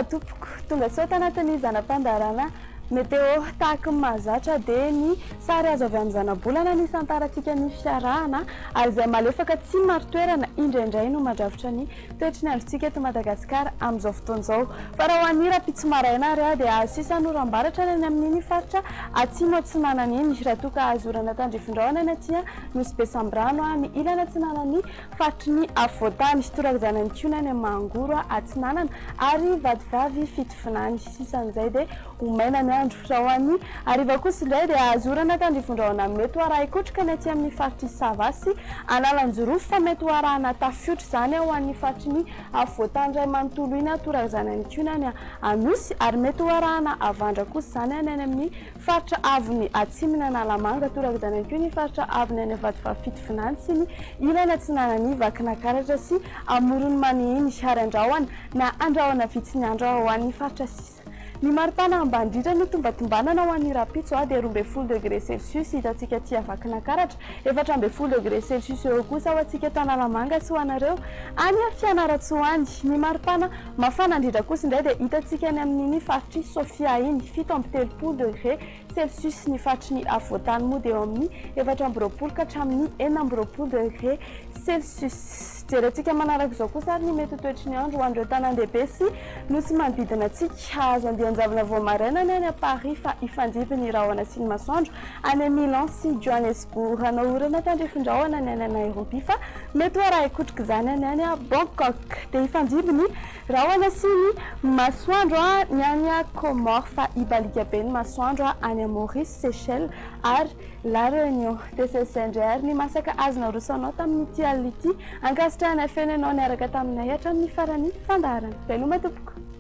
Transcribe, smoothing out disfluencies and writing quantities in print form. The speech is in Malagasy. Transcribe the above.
Miarahaba tompoko, tonga soa tanatin'ny zana-pandaharana Météo. Tahaka ny mahazatra dia ny sary azo avy amin'ny zana-bolana no isantarantsika ny fiarahana ary izay malefaka tsy marin-toerana indraindray no mandrafitra ny toetry ny androntsika eto Madagasikara amin'izao fotoana izao. Fa raha ho an'ny rahampitso maraina ary dia azo sisa noram-baratra ny any amin'iny faritra atsimo atsinanana iny raha toa ka azo orana tandrifin-drahona ny aty Nosy Be Sambirano, ny ilany atsinanan'ny faritry ny afovoantany, torak'izany ihany koa ny any Mahangoro atsinanana ary Vatovavy Fitovinany. Sisan'izay dia ho maina ny andro. Raha ho an'ny hariva kosa indray dia azo orana tandrifin-drahona mety ho arahin-kotroka ny aty amin'ny faritr'i Sava sy Analanjirofo fa mety ho arahana tafiotra izany ho an'ny faritry ny afovoantany iray manontolo iny, torak'izany ihany koa ny any Anosy ary mety ho arahana havandra kosa izany any amin'ny Faritra avon'ny atsimon'i Analamanga, torak'izany ihany koa ny faritra avon'ny any Vatovavy Fitovinany sy ny ilany atsinanan'i Vakinakaratra sy Amoron'i Manihiny ary andrahona na andrahona vitsy ny andro ho an'ny faritra sisa. Ny maripana ambany indrindra no tombatombanana ho an'ny rahampitso dia 12 degré celsius hitantsika aty Vakinakaratra, 14 degré celsius eo kosa ho antsika eto Analamanga sy ho anareo any Fianarantsoa any. Ny maripana Mafana indrindra kosa indray dia hitantsika any amin'iny faritr'i Sofia iny, 37 degré celsius, ny faritry ny afovoantany moa dia eo amin'ny 24 ka hatramin'ny 26 degré celsius. Jerentsika manaraka izao kosa ary ny mety ho toetry ny andro ho an'ireo tanàn-dehibe sy nosy manodidina antsika. Hahazo andian-javona vao maraina ny any Paris fa hifandimby ny rahona sy ny masoandro any Milan sy Johannesburg. Hanao orana tandrifin-drahona ny any Nairobi fa Mety ho arahin-kotroka izany ny any Bangkok. Dia hifandimby ny rahona sy ny masoandro ny any Comores fa hibaliaka be ny masoandro any Maurice, Seychelles ary La Réunion. Dia izay izay indray ary ny masaka azo naroso anao tamin'ity alina ity. Ankasitrahanay feno ianao niaraka taminay hatramin'ny faran'ny fandaharana. Veloma tompoko.